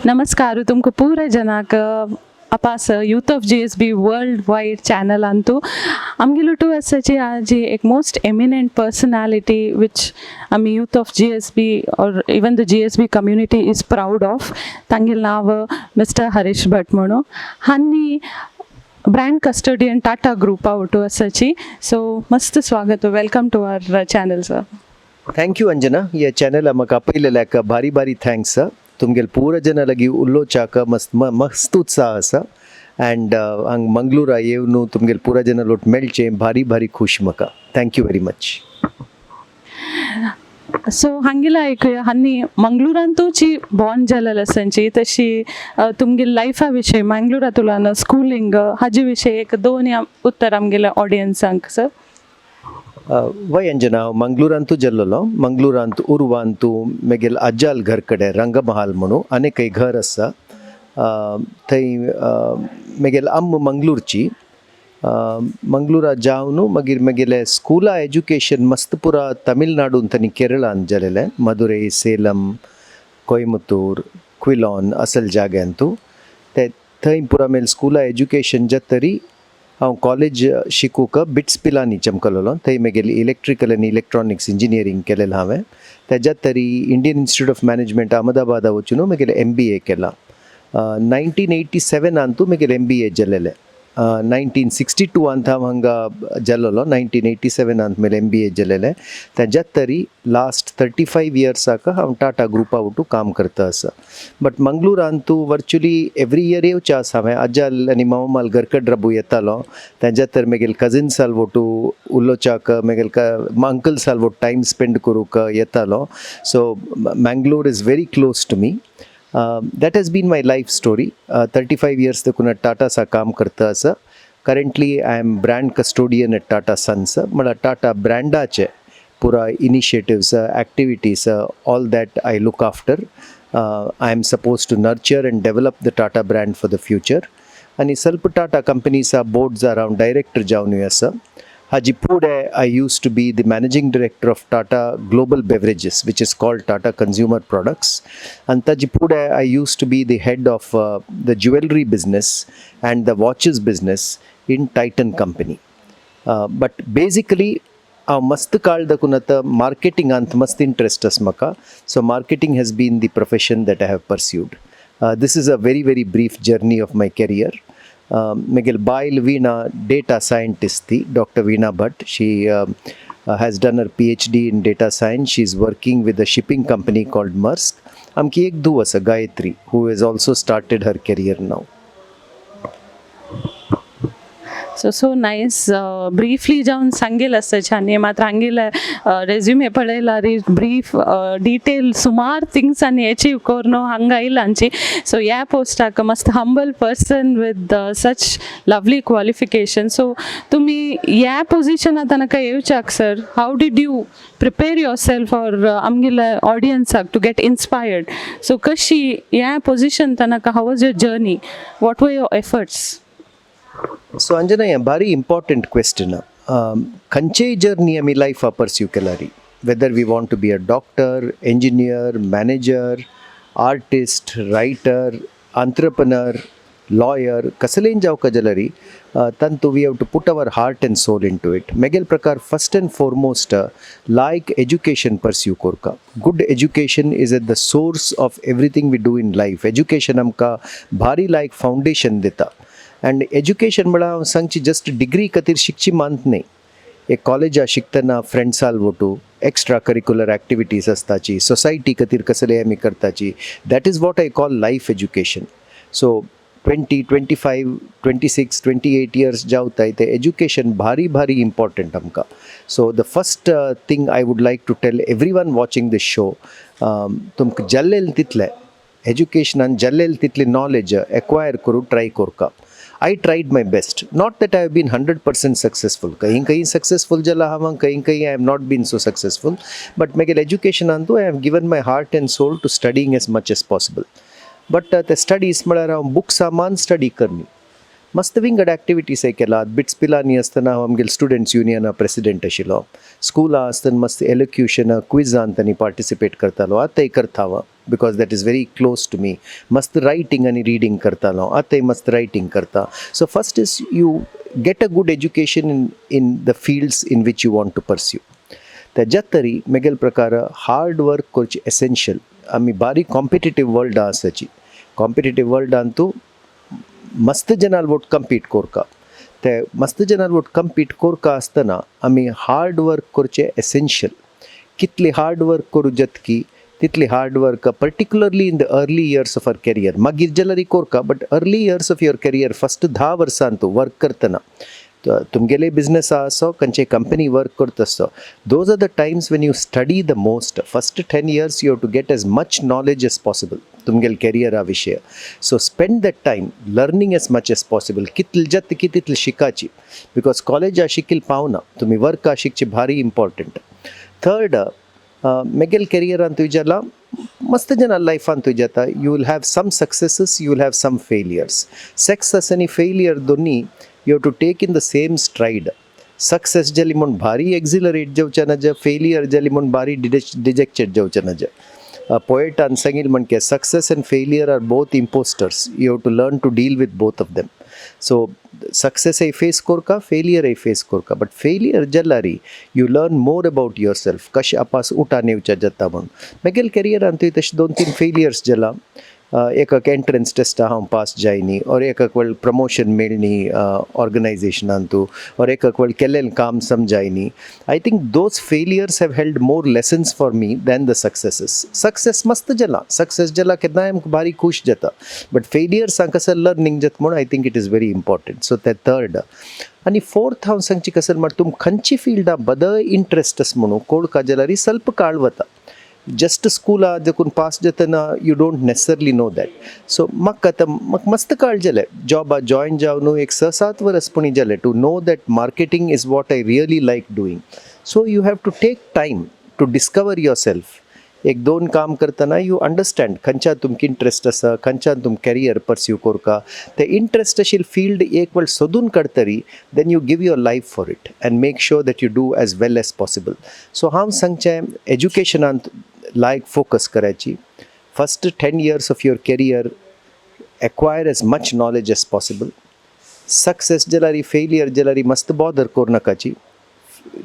नमस्कार तुमकां पुरा जनाक अपास youth of GSB world wide चॅनलांतू आमगेलो टू आसाची आज एक मोस्ट एमिनंट पर्सनॅलिटी which आमी youth of GSB or even the GSB community is proud of. तांगेलें नांव मिस्टर हरीश भट म्हणून. हांणी ब्रँड कस्टोडियन टाटा ग्रुपा ओटू आसाची. सो मस्त स्वागत, welcome to our channel, sir. Thank you Anjana. या चॅनला म्हाका आपयलेल्याक भारी भारी thanks. तुमगेल पूरा जन लगी उलोवच्याक मस्त मस्त उत्साह आसा अँड हांग मंगलुरा येवन तुमगेल पुरा जन लोट मेळचें भारी भारी खुश म्हाका. Thank you very much. So हांगेला आयकुया, हांनी मंगळुरांतूची बॉर्न जालेले आसांची तशी तुमगे लायफा विशयी, मंगळुरांतुलान स्कुलींग हाजे विशयी एक दोन उत्तर आमगेल्या ऑडियन्सांक सर. वय अंजना, हांव मंगळुरांतू जल्लोलो. मंगळुरांत उर्वांतू मेगेल आज्जाल घर कडेन रंगमहाल म्हणून आनीक एक घर आसा. थंय मेगेल अम्म मंगळूरची. मंगळुरा जावन मागीर मेगेले स्कुला एज्युकेशन मस्त पुरा तमिळनाडूंत आनी केरळांत जालेलें. मदुरई, सेलम, कोयमुत्तूर, क्विलॉन असल जाग्यांतू ते थंय पुरा मेल स्कुला एज्युकेशन जातरी हांव कॉलेज शिकूंक बिट्स पिलानी चमकलोलो. थंय मेगेली इलेक्ट्रिकल आनी इलेक्ट्रॉनिक्स इंजिनियरींग केलेलें हांवें. तेज्या तरी इंडियन इन्स्टिट्यूट ऑफ मॅनेजमेंट अहमदाबादा वचून मेगेलें एमबीए केलां. 1987 आंतू मेगेलें एमबीए जालेलें. 1962 आंत हांव हांगा जालोलो, 1987 आंत मेले एमबीए जालेलें. तेज्या तरी लास्ट 35 इयर्साक हांव टाटा ग्रुपा वटू काम करता आसा. बट मंगळुरांतू वर्चुअली एवरी इयर येवचें आसा हांवें. आज्याल आनी मामाल घरकड राबू येतालो. तेज्या तर मेगेल कजिन्साल वटू उलोवच्याक, मेगेल अंकल्साल वोट टायम स्पेंड करूंक येतालो. So Mangalore is very close to me. That has been my life story. 35 years देखून टाटासा काम करता आसा. Currently I am brand custodian at Tata Sons, म्हळ्यार टाटा ब्रँडाचे पुरा initiatives, activities, all that I look after. I am supposed to nurture and develop the Tata brand for the future. आनी ಸ್ವಲ್ಪ टाटा कंपनीसा बोर्ड्सार हांव director जावनूय आसा. हाजी फुडें I used to be the managing director of Tata Global Beverages, which is called Tata Consumer Products. आनी ताजी फुडें I used to be the head of the jewellery business and the watches business in Titan company. But basically हांव मस्त काळ दाखून आतां मार्केटिंगांत मस्त interest आसा म्हाका. So marketing has been the profession that I have pursued. This is a very very brief journey of my career. मेगेल बायल veena data scientist ती, doctor Veena Bhat. She has done her PhD in data science. She is working with a shipping company called Maersk. आमकी एक धूव आसा Gayatri, who has also started her career now. So so nice. Briefly जावन सांगेल आसा आनी मात्र हांगेले resume पळयला brief detail सुमार थिंग्स आनी अचीव करून हांगा आयलांची. सो ह्या पोस्टाक मस्त humble person with such lovely qualification. So तुमी ह्या पोजिशनात तांकां येवच्याक sir, how did you prepare yourself or आमगेल्या ऑडियन्साक टू गेट इन्स्पायर्ड? सो कशी ह्या पोजिशन तांकां, how was your journey, what were your efforts? So Anjana, हें भारी इम्पॉर्टंट क्वेश्चन. खंयचेय जर्नी आमी लायफा pursue केल्यारी, whether we want to be a doctor, engineer, manager, artist, writer, entrepreneur, lawyer, कसलेय जावका जाल्यारी तांतू we have to put our heart and soul into it. मेगेल प्रकार first and foremost like education pursue करका. Good education is at the source of everything we do in life. Education आमकां भारी लायक foundation दिता. And education म्हळ्यार हांव सांगची just degree खातीर शिकची मानत न्ही. एक कॉलेजा शिकतना फ्रेंड्साल वटू एक्स्ट्रा करिक्युलर एक्टिविटीज आसताची, सोसायटी खातीर कसले आमी करताची, that is what I call life education. So 20, 25, 26, 28 years जावताय ते एज्युकेशन भारी भारी इम्पॉर्टंट आमकां. So the first thing I would like to tell everyone watching this show, तुमकां जाल्लें तितलें एज्युकेशनान जाल्लें तितली नॉलेज एक्वायर करूं ट्राय करका. I tried my best. Not that I have been 100% successful. कहीं कहीं सक्सेसफुल जाला हांव, कहीं कहीं I have not been so successful. But मेगेल एज्युकेशनांतू I have given my heart and soul to studying as much as possible. But ते studies म्हळ्यार हांव बुक्सां मान स्टडी करनी, मस्त विंगड एक्टिविटीज केलात. बिट्स पिलानी आसतना हांव आमगेले स्टुडंट्स युनियना प्रेसिडेंट आशिल्लो. स्कुला आसतना मस्त एलोक्युशन, क्विजान तांणी पार्टिसिपेट करतालो, आतांय करता हांव. because that is very close to me. मस्त रायटींग आनी रिडींग करतालो, आतांय मस्त रायटींग करता. So first is you get a good education in the fields in which you want to pursue. तेज्यात तरी मेगेल प्रकार हार्ड वर्क करचें एसेन्शियल. आमी बारीक कॉम्पिटेटीव वर्ल्ड आसाची, कॉम्पिटेटीव वर्ल्डान तूं मस्त जनाल वोट कंपीट कोरका. ते मस्त जनाल वोट कंपीट कोरका आसतना आमी हार्ड वर्क करचें एसेन्शियल. कितली हार्ड वर्क करूं जातकी तितली hard work, particularly in the early years of our career. मागीर जाल्यार कोरका, but early years of your career, first 10 वर्सां तूं वर्क करतना, तुमगेले बिजनस आसो, खंयचे कंपनी वर्क करता आसतो, those are the times when you study the most. First 10 years you have to get as much knowledge as possible तुमगेले कॅरियरा विशय. So spend that time learning as much as possible. कितले जाता की तितले शिकाची, because कॉलेजा शिकील पावना, तुमी वर्का शिकचे भारी इम्पॉर्टंट. थर्ड, मेगेल कॅरियरान तुवें जाला, मस्त जना लायफान तुवें जाता, you will have some successes, you will have some failures. Success आनी फेलियर दोन्ही you have to take in the same stride. Success जाली म्हूण भारी एक्झिलरेट जावचें नज, फेलियर जाली म्हूण भारी डिजेक्टेड जावचें नज. पोएटान सांगिल्लें म्हणके, success and failure are both imposters. You have to learn to deal with both of them. So सक्सेसय face Korka, फेलियरय face Korka, but failure जाल्यार you learn more about yourself, कशें आपास उठान येवचें जाता म्हूण. मेगेल करियरान तुवें तशें दोन तीन फेलियर्स जाला. एक एंट्रन्स टेस्टा हांव पास जायनी, और एक वेळ प्रमोशन मेळनी ऑर्गनायझेशनान तूं, और एक वेळ केल्लें काम समजायनी. I think those failures have held more lessons for me than the successes. Success मस्त जाला, सक्सेस जाला केन्नाय आमकां भारी खूश जाता, बट फेलियर्सांक कसं लर्नींग जाता म्हूण I think it is very important. So ते थर्ड. आनी फोर्थ हांव सांगची कसल म्हळ्यार, तुम खंयची फिल्डा बदय इंट्रस्ट आसा म्हणून कोळका जाल्यार ಸ್ವಲ್ಪ काळ वता. जस्ट स्कुला देखून पास जातना you don't necessarily know that. So म्हाका आतां म्हाका मस्त काळ जालें जॉबा जॉयन जावन, एक स सात वर्स पुणी जालें, to know that marketing is what I really like doing. So you have to take time to discover yourself. एक दोन काम करतना you understand खंयच्या तुमकां इंट्रस्ट आसा, खंयच्यान तुम कॅरियर परस्यू कोरका. ते इंट्रस्ट आशिल्ले फिल्ड एक वेळ सोदून काडटरी, then you give your life for it and make sure that you do as well as possible. So हांव सांगचें, एज्युकेशनांत लायक फोकस करायची. First 10 years of your career, acquire as much knowledge as possible. Success जाल्यार, failure जाल्यार मस्त bother करूं नाकाची.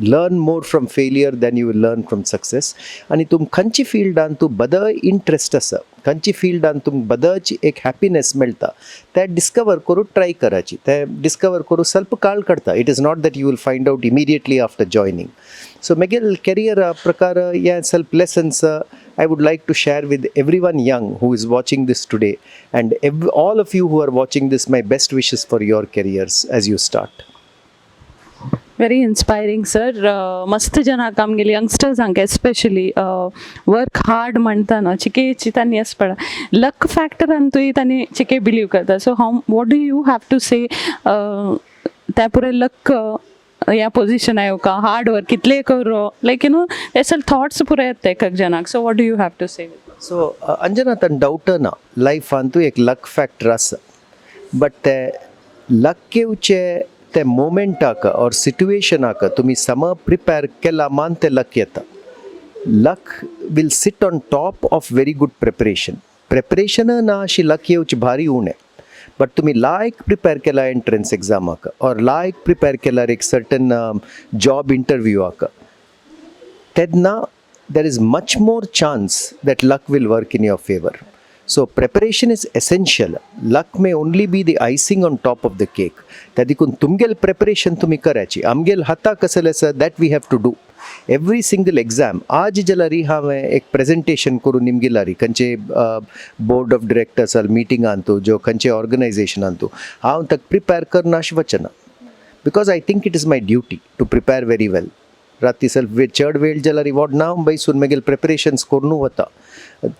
Learn more from failure than you will learn from success. आनी तुम खंयची फिल्डान तूं बदय इंट्रस्ट आसा, खंयची फिल्डान तुमकां बदच एक हॅपिनेस मेळटा, तें डिस्कवर करूं ट्राय कराची. तें डिस्कवर करूं ಸ್ವಲ್ಪ काळ काडटा. It is not that you will find out immediately after joining. So मेगेल कॅरियरा प्रकार हे ಸ್ವಲ್ಪ lessons I would like to share with everyone young who is watching this today, and all of you who are watching this, my best wishes for your careers as you start. Very inspiring sir. मस्त जनाक आमगेली यंगस्टर्सांक especially work hard म्हणटाना चिके तांणी पडा luck फॅक्टरांतूय तांणी चिके believe करता. So how, what do you have to say? त्या पुरे luck ह्या position येवका, hard work कितले करो, लायक you know ते थॉट्स पुरे येता एक एक जनाक. So what do you have to say? So Anjana, तन डावट ना, लायफांतूय एक लक फॅक्टर आसा, बट ते लक येवचे ते मोमेंटाक ऑर सिट्युएशनाक तुमी सम प्रिपेर केला मान ते लक येता. Luck will sit on top of very good preparation. Preparation ना अशी लक येवची भारी उणें, बट तुमी लायक प्रिपेर केला एंट्रन्स एग्जामाक ऑर लायक प्रिपेर केल्यार एक सर्टन जॉब इंटरव्यूआक, तेन्ना there is much more chance that luck will work in your favor. So preparation is essential. Luck may only be the icing on top of the cake. त्या देखून तुमगेल preparation तुमी करायची. आमगेल हाता कसले आसा, that we have to do every single exam. आज जाल्यार हांवें एक प्रेजेंटेशन करून निमगिलारी खंयचे बोर्ड ऑफ डिरेक्टर्स मिटिंगान तूं जो खंयचे ऑर्गनायझेशनान तूं, हांव ताका प्रिपेर करना अशें वचना, because I think it is my duty to prepare very well. राती सेल्फ चड वेळ जाल्यार वॉड ना बैसून मागीर प्रिपरेशन्स करून वता.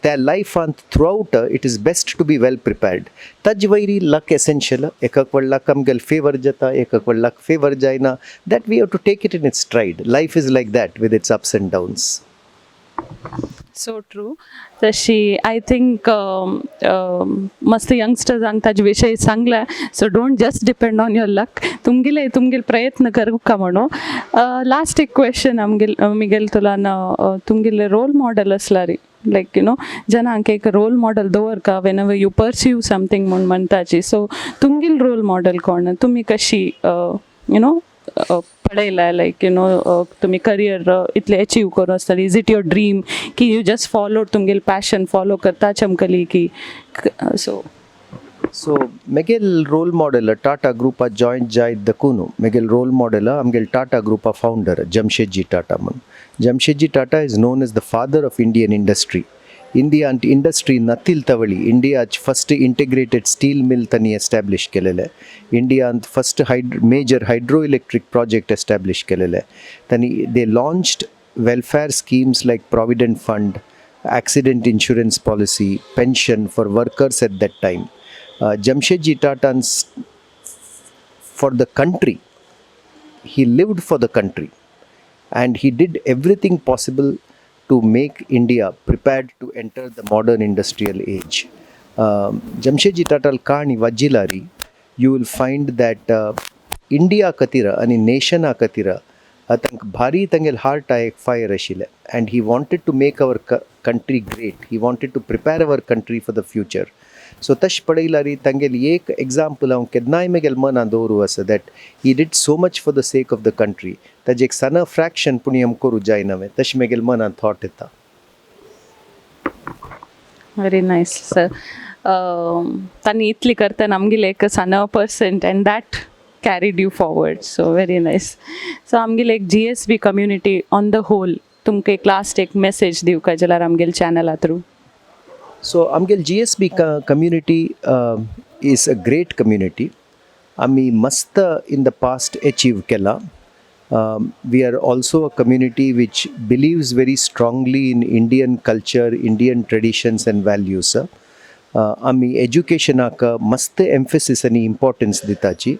त्या लायफांत throughout it is best to be well prepared. ताजे वयरी लक एसेन्शियल. एक एक वेळ लक आमगेले फेवर जाता, एक एक वेळ लक फेवर जायना. That we have to take it in its stride. Life is like that, with its ups and downs. So true. तशी I think मस्त यंगस्टर्सांक ताजे विशय सांगला. So don't just depend on your luck. तुमगेले तुमगेले प्रयत्न करूका म्हणून. Last एक question आमगेल मिगेल तुलान, तुमगेले रोल मॉडेल असलारी? लायक you know जनांक एक रोल मॉडल दवरका whenever you pursue something म्हूण म्हणटाची. सो तुमगेल रोल मॉडल कोण, तुमी कशी you know पळयला, लायक you know तुमी करियर इतलें अचीव करूं आसतली, is it your dream की you just follow तुमगेल पॅशन फॉलो करता चमकली की सो? सो मेगेल रोल मॉडेल टाटा ग्रुपा जॉईन जायत दकून मेगेल रोल मॉडेल आमगेल टाटा ग्रुपा फाउंडर जमशेदजी टाटा म्हूण. Jamshedji Tata is known as the father of Indian industry. इंडियांत इंडस्ट्री नतील तवळी इंडियाच फस्ट इंटिग्रेटेड स्टील मिल तांणी एस्टॅब्लिश केलेले, इंडियांत first major hydro electric project establish केलेले तांणी. They launched welfare schemes like provident fund, accident insurance policy, pension for workers at that time. Jamshedji Tata's for the country, he lived for the country and he did everything possible to make India prepared to enter the modern industrial age. Jamshedji Tata काणी वाज्जिलारी you will find that India खातीर आनी नेशना खातीर तांकां भारी तांगेले heart एक fire आशिल्लें and he wanted to make our country great. He wanted to prepare our country for the future. So तशें पळयल्यार तांगेली एक एग्जाम्पल हांव केन्नाय म्हगेले मनान दवरूं आसा that he did so much for the sake of the country. ताजें एक सान फ्रॅक्शन पूण आम करूं जायना तशें म्हगेले मनान थॉट येता. Very nice sir. तांणी इतली करतना आमगेले एक सान percent and that carried you forward, so very nice. So आमगेले एक GSB community on the whole तुमकां एक लास्ट एक मेसेज दिवका जाल्यार आमगेले चॅनला थ्रू? सो आमगेले GSB community is a great community. आमी मस्त इन the past achieve केला. We are also a community which believes very strongly in Indian culture, Indian traditions and values. आमी एज्युकेशनाक मस्त एम्फेसिस आनी इम्पॉर्टन्स दिताची.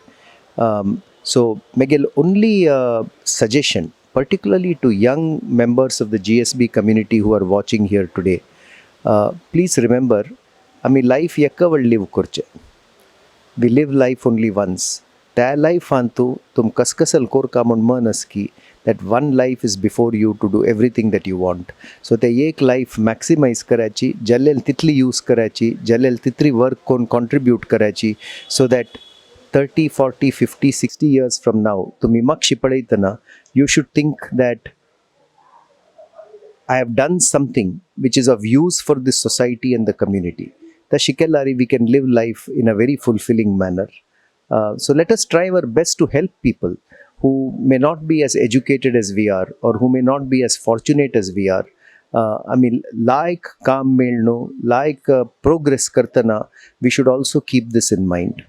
सो मेगेल only suggestion, particularly to young members of the GSB community who are watching here today, please remember, आमी life एका वेळ live करचें. We live life only once. त्या लायफान तूं तुम कसकसल कोरका म्हूण मन आसकी that one life is before you to do everything that you want. So ते एक लायफ मॅक्सिमायज करायची, जाल्लेल तितली यूज करायची, जाल्लेल तितली वर्क करून कॉन्ट्रिब्यूट करायची, so that 30, 40, 50, 60 years from now तुम्ही मागशी पळयतना you should think that I have done something which is of use for this society and the community. तशें केल्यार we can live life in a very fulfilling manner. So let us try our best to help people who may not be as educated as we are or who may not be as fortunate as we are. I mean, like काम मेळनो, like progress करतना, we should also keep this in mind.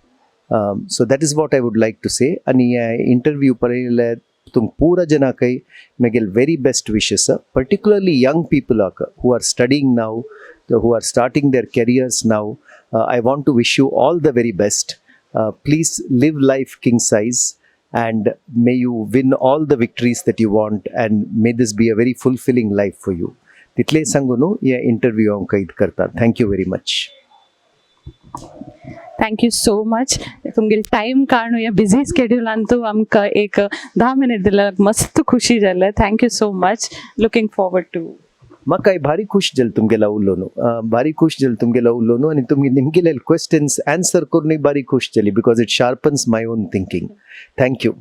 So that is what I would like to say. आणि interview पळयले तुम पूरा जनाकय मेगेल very best wishes, particularly young people who are studying now, who are starting their careers now. I want to wish you all the very best. Please live life king size and may you win all the victories that you want and may this be a very fulfilling life for you. तितलें सांगून हे interview हांव कैद करता. Thank you very much. Thank you so much. तुमगेले time काडून ह्या busy स्केड्युलान तूं आमकां एक 10 मिनट दिल्यार मस्त खुशी जालें. Thank you so much. Looking forward to म्हाकाय भारी खुश जालें तुमगेला उलोवन, भारी खुश जालें तुमगेला उलोवन आनी तुमी निमगेले क्वेश्चन्स आन्सर करूनय भारी खुश जाली because it sharpens my own thinking. Thank you.